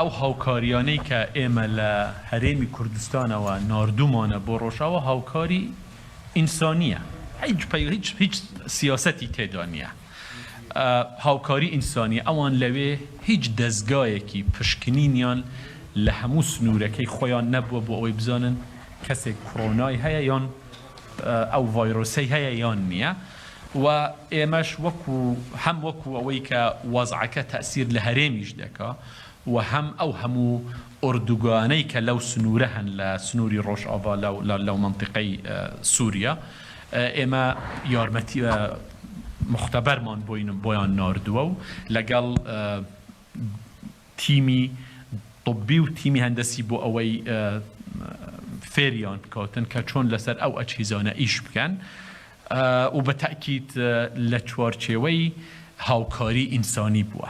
ئەو هاوکاریانەی کە ئێمە لە هەرێمی کوردستانەوە ناردوومانە بۆ ڕۆژاوا هاوکاری ئینسانییە، هیچ هیچ هیچ سیاسەتی تێدا نییە، هاوکاری ئینسانییە، ئەوان لەوێ هیچ دەزگایەکی پشکنینیان لە هەموو سنوورەکەی خۆیان نەبووە بۆ ئەوەی بزانن کەسێک کۆرۆنای هەیە یان ئەو ڤایرۆسەی هەیە یان نییە و ئێمەش وەکو هەم وەکو ئەوەی کە وەزعەکە تەئسیر لە هەرێمیش دەکا و هەم ئەو هەموو ئۆردوگانەی کە لەو سنوورە هەن لە سنووری ڕۆژاڤا لەو مەنتیقەی سووریا ئێمە یارمەتی موختەبەرمان بۆیان ناردووە و لەگەڵ تیمی طبی و تیمی هەندەسی بۆ ئەوەی فێریان بکاتن کە چۆن لەسەر ئەو ئەجهیزانە ئیش بکەن و بە تەئکید لە چوارچێوەی هاوکاری ئینسانی بووە.